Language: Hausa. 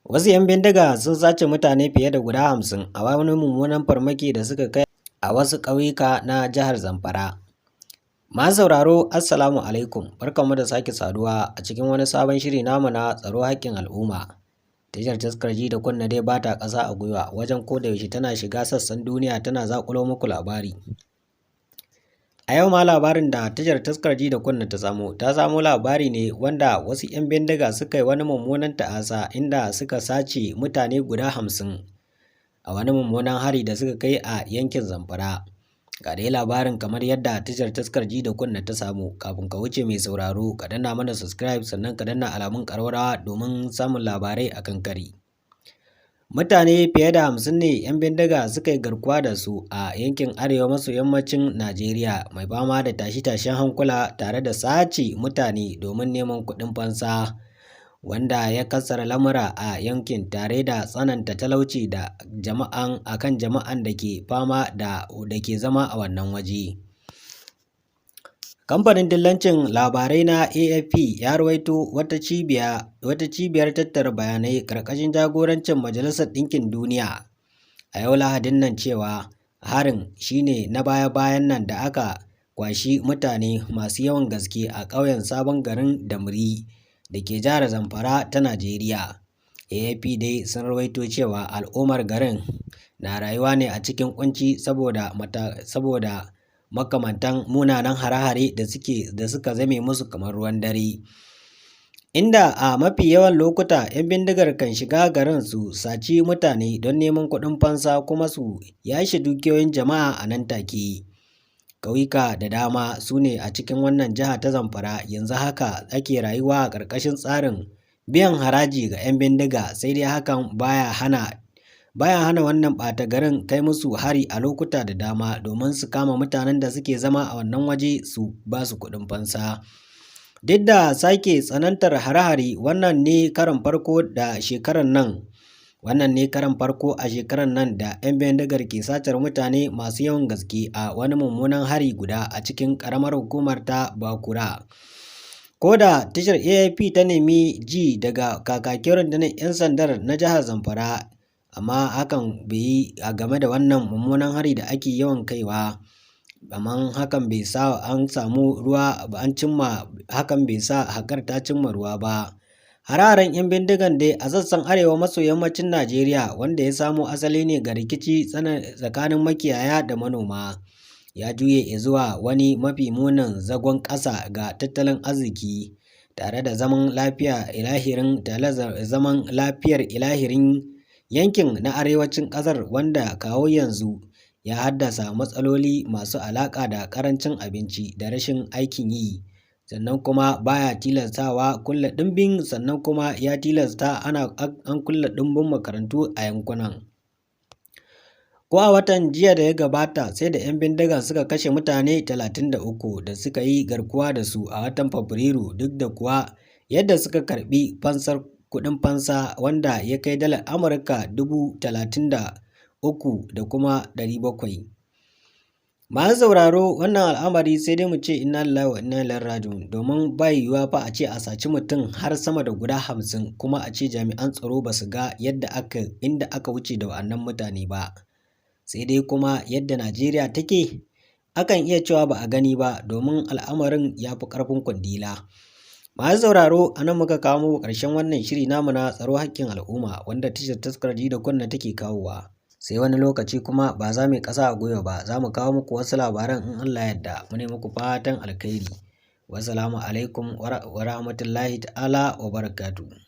Wasu 'yan bindiga sun sace mutane fiye da guda 50 a wani mummunan farmaki da suka kai a wasu ƙauyuka na jihar Zamfara. Masu sauraro, Assalamu alaikum, barkanmu da sake saduwa a cikin wani sabon shiri namu na Tsaro Haƙƙin Al'umma. Tashar Taskar Ji da Kunne dai ba ta ƙasa a gwiwa wajen koda yaushe tana shiga sassan duniya tana zaƙulo muku labari. A yau ma labarin da tashar Taskar Ji da Kunne ta samo labari ne wanda wasu 'yan bindiga suka yi wani mummunan ta'asa inda suka sace mutane guda 50 a wani mummunan hari da suka kai a yankin Zamfara. Ga dai labarin kamar yadda tashar Taskar Ji da Kunne ta samu. Kafin ka wuce, mai sauraro, ka danna mana subscribe, sannan ka danna alamun ƙararrawa domin samun labarai a kan kari. Mutane fiye da 50 ne 'yan bindiga suka yi garkuwa da su a yankin arewa maso yammacin Najeriya mai fama da tashe-tashen hankula, tare da sace mutane domin neman kuɗin fansa, wanda ya kassara lamura a yankin tare da tsananta talauci da jama'an akan jama'an da ke fama da ke zama a wannan waje. Kamfanin dillancin labarai na AFP ya ruwaito wata cibiyar tattara bayanai ƙarƙashin jagorancin Majalisar Ɗinkin Duniya a yau Lahadin nan cewa harin shi ne na baya-bayan nan da aka kwashi mutane masu yawan gaske a ƙauyen Sabon Garin Damri da ke jihar Zamfara ta Najeriya. AFP dai sun rawaito cewa al'ummar garin na rayuwa ne a cikin ƙunci saboda makamantan munanan hare-hare da suka zame musu kamar ruwan dare, inda a mafi yawan lokuta 'yan bindigar kan shiga garin su saci mutane don neman kuɗin fansa kuma su yashe dukiyoyin jama'a a nan take. Ƙauyuka da dama su ne a cikin wannan jiha ta Zamfara yanzu haka ake rayuwa a ƙarƙashin tsarin biyan haraji ga 'yan bindiga, sai dai hakan baya hana wannan ɓata garin kai musu hari a lokuta da dama domin su kama mutanen da suke zama a wannan waje su ba su kuɗin fansa. Duk da sake tsanantar hare-hare, wannan ne karon farko a shekarar nan da 'yan bindigar ke satar mutane masu yawan gaske a wani mummunan hari guda a cikin ƙaramar hukumar ta Bakura. Ko da tashar AFP ta nemi ji daga kakakin rundunar 'yan sandar na jihar Zamfara, amma hakan bai yi a game da wannan mummunan hari da ake yawan kaiwa. Amma hakan bai sa an samu ruwa an cimma hakan bai sa haƙar ta cimma ruwa ba. Hare-haren 'yan bindigan dai a sassan arewa maso yammacin Najeriya, wanda ya samo asali ne ga rikici tsakanin makiyaya da manoma, ya juye zuwa wani mafi munin zagon ƙasa ga tattalin arziki tare da zaman lafiyar ilahirin yankin na arewacin ƙasar, wanda kawo yanzu ya haddasa matsaloli masu alaƙa da ƙarancin abinci da rashin aikin yi, sannan kuma baya tilastawa kulle ɗimbin sannan kuma ya tilasta an kulle ɗimbin makarantu a yankunan. Ko a watan jiya da ya gabata, sai da 'yan bindiga suka kashe mutane 33 da suka yi garkuwa da su a watan Fabrairu, duk da kuwa yadda suka karɓi fansar kuɗin fansa wanda ya kai dalar Amurka 33,700. Masu sauraro, wannan al'amari sai dai mu ce inna lillahi wa inna ilaihi raji'un, domin ba yiwuwa fa a ce a saci mutum har sama da guda 50 kuma a ce jami'an tsaro ba su ga yadda aka inda aka wuce da wa'annan mutane ba. Sai dai kuma yadda Najeriya take, akan iya cewa ba a gani ba, domin al'amarin ya fi ƙarfin kwandila. Masu sauraro, a nan muka kawo muku ƙarshen wannan shiri namu na Tsaro Haƙƙin Al'umma wanda tashar Taskar Ji da Kunne take kawowa. Sai wani lokaci kuma ba za mu yi ƙasa a gwiwa ba, za mu kawo muku wasu labaran in Allah ya yarda. Mu ne muku fatan alkhairi. Wassalamu alaikum wa rahmatullahi ta'ala wa barakatuh.